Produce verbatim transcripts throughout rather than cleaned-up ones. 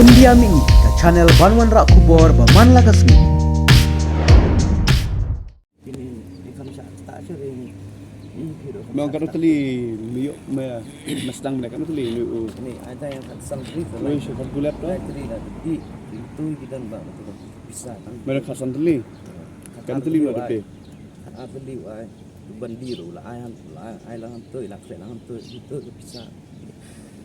India Mih, ka channel ban wanrah khubor ba man la ka sngi. Me ong katno tylli me ïoh, me, me sdang mynne, katno tylli me ïoh? Ni, ada yang kat san tylli tu. Oi, shi kat gulat tu. Kat tylli lah, di, di tu kita nak tu pisa tang. Me ong kat san tylli. Katno tylli me ong katno tylli? Kat ar tylli ai. Tu ban di ru lah ai han, lah ai, ai lah han tu, lah kre lah han tu, itu pisa.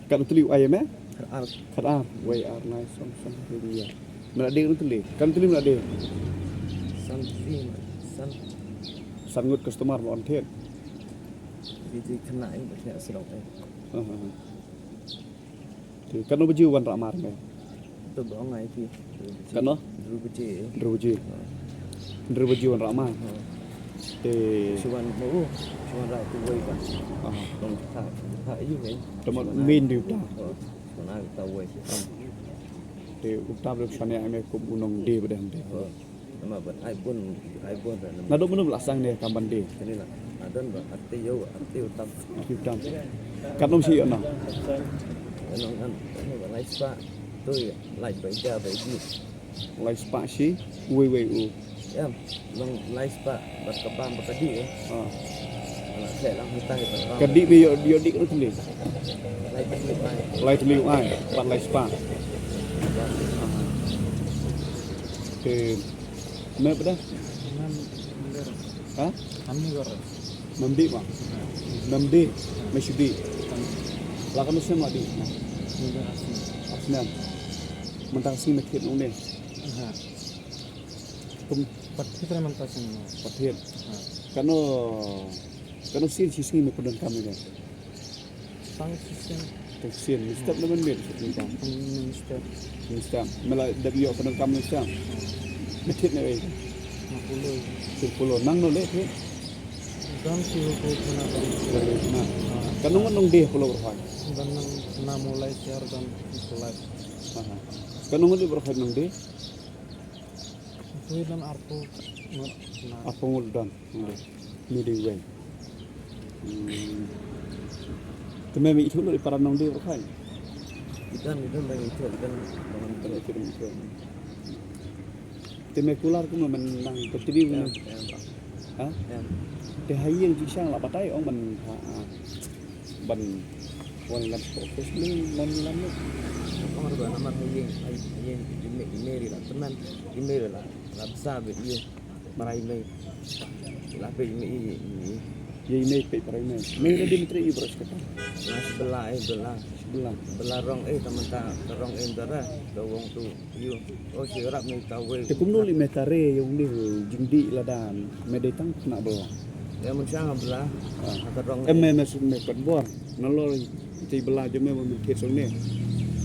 Katno tylli u ai me? Khat ar. Khat ar. Wei ar nai som som hynriew. Me la dei katno tylli? Katno tylli me la dei? San tylli, san. San ngut customer me ong thied. Di di kena ing ba kena serok eh. Ha, ha, ha. Te katno baje u wanrah mar me? To ba ong ai phi. Katno? Hynriew baje. Hynriew baje. Ha. Hynriew baje wanrah mar. Ha. Te shu wan mo, shu wanrah tu wei ba. Aha. Long ta, ta yu me. Te mo main di uta. Ha. Shu wanrah ta wei. Te uta ba shane ai me kum u nongdie ba dang te. Ha. Namar ban ai bun, ai bun. Naduh mynno ba la sdang ne kam ban die? Kane la, la don ba arti ïew, arti u tam. Arti u tam. Katno shi ïoh na? Ïoh nang, nang, nang, lai spah. Tu ïa, lai ba ïa, ba ïa. Lai spah shi, wei wei u. Em, nang lai spah, bad ka bam, bad ka dih, eh. Ah. Nang khleh lang mynta ïa ka bam. Ka dih ba ïoh, ïoh dih katno tylli? Lai tylli u ai. Lai tylli u ai, bad lai spah. Bam. Ah. Te, me bad da? Mem, mem, ha? Mem ni gor. Mem dih ma? Mem dih, me shu dih. La katno snem la dih? Ni gor ar snem. Ar snem. Mynta ka sngi me thied nong ne? Ha. Kum pat thied re mynta sngi. Pat thied. Ha. Katno, katno sien shi sngi me pyndonkam ïa ne? Tang shisien. Tang shisien, mynstep ne mynmiet shisien tang? Tang mynstep. Mynstep. Me la dep ïoh pyndonkam mynstep. Hmm. Me thied ne wei? Na Polo. Thied Polo. Nangno leh thied? Don ki hu ko kena. Ko kena. Ah. Katno ngut nongdie Polo baroh? Don nang na Mawlai Share don Polo. Aha. Katno ngut baroh nongdie? Phi don arphew ngut na. Arphew ngut don. Nongdie. Nongdie wei. Hmm. Te me, me ithuh lut ïa para nongdie baroh? Iton, iton, bang ithuh, iton, bang ithuh. Ithuh, ithuh. Te me kular kumno, men nang continue kumno? Em, em, bang. Ha? Em. Te ha ïing jingshisha la batai ong ban ha, ha. Ban wan lam ko office ni, mon lam ni. Ong ruh ba namar ha ïing, ha ïing, ha ïing, ïing, ïing, ïing, ïing, la tymmen, ïing, ïing, la, la bsa bad ïa. Para i mei. La peit i mei, i, i, i. Ïa i mei peit para i mei. Mei la dei mynta i baroh shi katta? Nga shi bylla, eh, bylla. Shi bylla. Bylla rong, eh, ka mynta ka rong, eh, mynta da. Ka wong tu, ïa. Oh, shi rap mei ta wei. Te kumno lei me tare ïa une u jingdih lada me dei tang khynnah bylla? Ïa mynshuwa nga bylla. Ah. Nga ka rong, eh. Em, me, me, me pat bor. Nalor ïa i bylla jong me ba me thied shuh ne.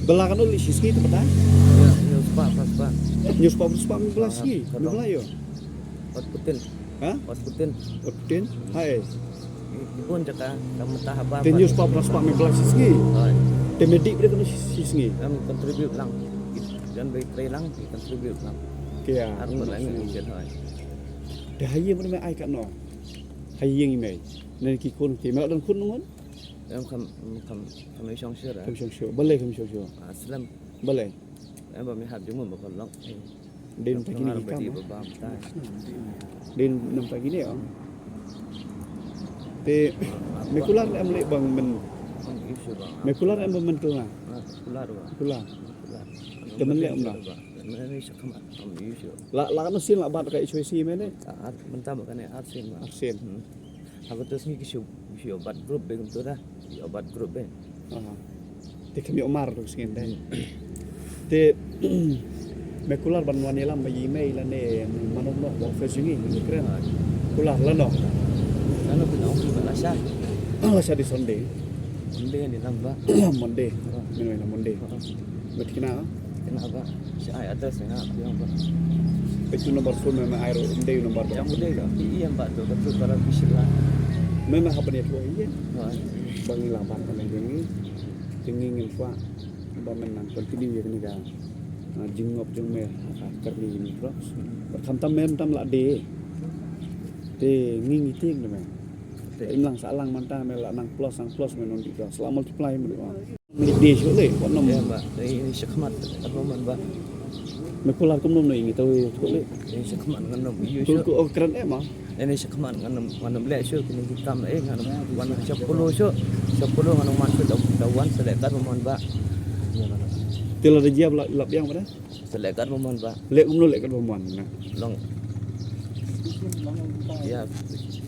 Bylla katno lei shi sngi te pat? Ïa, hynñiew spah, phra spah. Hynñiew spah, phra spah me bylla shi sngi. Me bylla ïa? Ot putin. Ha? Ot putin. Ot putin? Hai. I, i bun jaka, ka mynta haba. Te hynñiew spah, phra spah me bylla shi sngi. Hai. Te me dih bad katno shi, shi sngi? Em contribute lang. Jan bai trei lang, i contribute lang. Kya? Ar ngut lang me dih, hai. Te ha ïing me ai katno? Ha ïing i mei. Nane ki khun ki, me la don khun ngut? Em kham, kham, kham shong shuh. Kham shong shuh. Balei kham shong shuh? Ah, slem. Balei? Em ba me hap jingmut ba kham long. Dei namar kine ki kam. Dei namar kine, oh. Te me kular em leh bang men. Me kular em bang men kular. Kular. Te men leh em da. La, la katno sien la bat ka H Y C me ne? Ar, mynta ba kane ar sien ba. Ar sien. Hmm. Ha kato sngi ki shu, ki shu bat group be kumto da. Ki shu bat group be. Aha. Te kham ïoh mar to sngi te. Hmm. Te me kular ban wan ïalam ba i mei lane mano mano ba office jong i, kren. Ha. Kular lano. Lano pynong ki ba la sha. La sha dei Sunday. Monday ni lang ba. Monday. Ha. Mynno na Monday. Ha. Me thikna? Thikna ba. Sha ai address nga biang ba. Peit u number phone me, me ai ruh, ym dei u number ba. Ym dei ka. Ïa, ïa, ba to, ba to, para official la. Me, me hap ban ïathuh ïa. Ha. Ba ngi la ban ka leng jong ngi. Te ngi ngin kwah ba men nang continue ïa kane ka, ah, jingngop jong me ha ka kyrni jong ngi baroh. Bad khamtam me, khamtam la dei. Te ngi ngi tieng da me. Te im lang sah lang mynta me la nang plus, nang plus me nang dih plus. La multiply me dih. Ngi Ïa shuh leh, wat nym. Ïa, ba, ïa, ïa, shakhmat, kat ba mon ba. Me kular kumno ne, ngi tau ïa shuh leh. Ïa, shakhmat ngan nym ïa shuh. Ku, ku, oh, kren eh, ma. Ïa, shakhmat ngan nym, ngan nym leh shuh, kine ki kam, eh, ngan nym wan sha polo shuh. Sha polo ngan nym wan shuh, da, da wan sa leh kat ba mon ba. Te lada jia ba la, la biang ba da? Sa leh kat ba mon ba. Leh kumno leh kat ba mon na? Long. Ïa,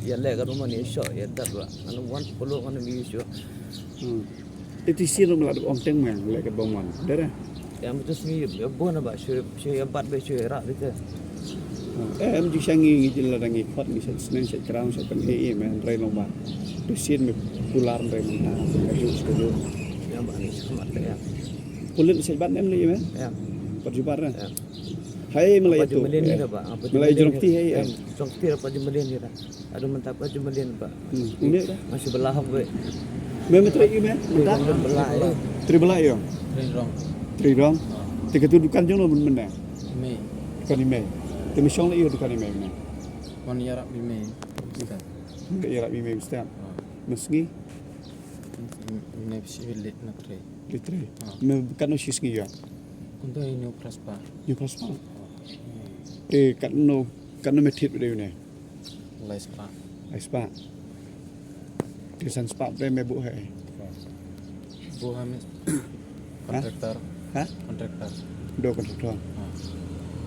ïa leh kat ba mon ïa shuh, ïa dat ba. Ngan nym wan sha polo ngan nym ïa shuh. Hmm. Te te sien ruh me la dep ong teng me leh kat ba mon. Dei re? Ïa, mynta sngi ïa bun ba shu, shu ïa bat ba shu ïa rah beit te. Hmm. Eh, em ju sha ngi, ngi jin lada ngi khot ngi sha sneng sha kraw sha pynïaid ïa me hynrei long ba. Te sien me kular hynrei mynta ka juk ka juk. Ïa, ba ngi sha khmat te ïa. Pulit sha bat em leh ïa me? Ïa. Pat ju bat re? Ïa. Hai, me la ïa tu. Pat ju mlien ïa ba. Me la ïa jrong kti hai, eh. Jrong kti pat ju mlien ïa. Aduh, mynta pat ju mlien ba. Hmm, une da. Nga shu ba la hok beit. Me, me trei ïa me mynta? Ba la, eh. Trei ba la ïa. Trei rong. Trei rong. Ah. Te katu dukan jong no mynta? Me. Dukan ïa me. Te me shong la ïa dukan ïa me mynta? Wan ïarap ïa me. Step. Me ïarap ïa me step. Ah. Me sngi? Me shi leit na trei. Leit trei. Ah. Me katno shi sngi ïa? Kumta ïa hynñiew phra spah. Hynñiew phra spah. Ah. Te katno, katno me thied beit ïa une? Lai spah. Lai spah. Te san spah te me buh ha? Buh ha me. Ha? Contractor. Ha? Contractor. Do contractor. Ha.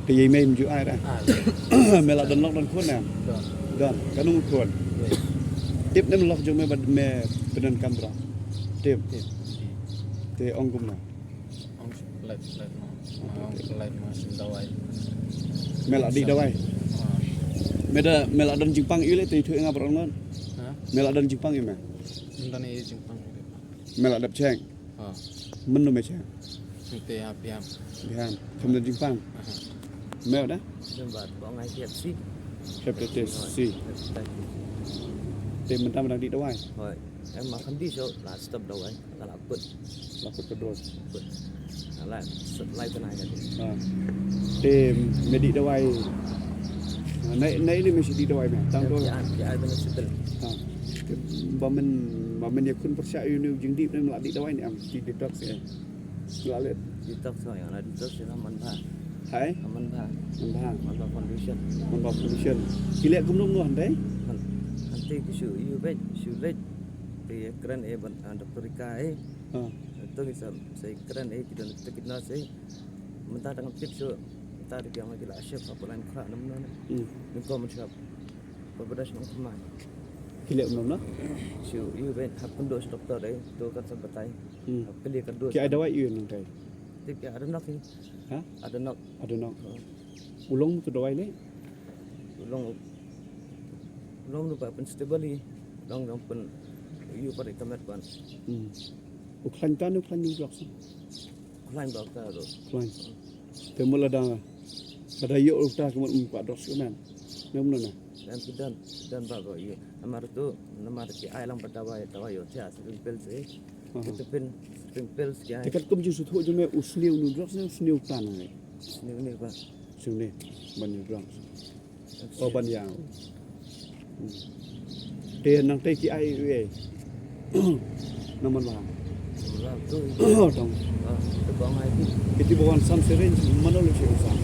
Te ïa me ym ju ai da? Ah, ïa. Me la don lok don khun em? Don. Don. Katno ngut khun? Ïa. Tip ne em lok jong me bad me pyndonkam drok? Tip. Tip. Te ong kumno? Ong shu pynlait, pynlait mo. Ong pynlait mo, shu dawai. Me la dih dawai? Ha. Me da, me la don jingpang ïa u leh te ïathuh ïa nga baroh ngut. Ha? Me la don jingpang ïa me? Ym don ïa jingpang. Me la dep check? Ha. Mynno me check? Mynta ha biang. Biang. Kam don jingpang? Aha. Me da? Jembat ba ngai hep si. Hepatitis C. Hepatitis. Te mynta me dang dih dawai? Hooid. Em, ma kham dih shuh, la stop dawai. Nga la kut. La kut ka dose. Kut. Nga la supply ka nai ka dih. Ha. Te me dih dawai. Ha, nai, nai ne me shu dih dawai me? Tang to. Ki ai, ki ai ban hospital. Ha. Te ba men, ba men ïakhun pyrshah ïa une u jingdih ne me la dih dawai ne em? Ki detox ne? La leh. Detox ne, la detox ne man bha. Hai? Man bha. Man bha. Man bha foundation. Man bha foundation. Ki leh kumno kumno hynrei? Han, hynrei ki shu ïa beit, shu leit. Te kren eh ban, ah, doktor Rika eh. Ha. To ngi sa, sa kren eh, ki don kita kita sa. Mynta tang pit shu, mynta te ki ong ki la shift ha Polain Khra nam nam. Hmm. Ni ko man shift. Ba ba da shu nang kumai. Ki leh nam na? Shu ïa beit hap kynduh sha doktor eh, to kan sa batai. Hmm. Hap kylli ka dose. Ki ai dawai ïa nang tai? Te ki ai adnok hi. Ha? Adnok. Adnok. Ha. U long tu dawai leh? U long, u long ruh ba pynstable hi. U long jong pyn, ïa u pat ka met ban. Hmm. U khlaiñ ta ne u khlaiñ u drugs? U khlaiñ ba ka ruh. Khlaiñ. Te mo lada, lada ïoh u ta ka met um kwah drugs ka met? Ne kumno ne? Em ki don, ki don ba ba ïoh. Namar tu, namar ki ai lang ba dawai, dawai ïoh ta sleeping pills eh. Aha. Kita pyn, sleeping pills ki ai. Te katkum jingsngewthuh jong me u sniew ne u drugs ne u sniew ta ne? Sniew ne ba. Sniew ne ban ïa drugs. O ban ïa. Hmm. Te nangta ki ai ei. Na man bha? Bha tu. Tong. Ah, tu ba ngai tu. Iti ba wan sam syringe mano le shi sam.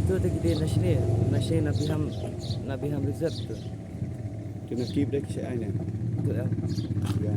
Tu te ki dei na shane, na shane na Biham, na Biham Reserve tu. Te na ki bdei ki shi ai ne. Tu ya. Ya.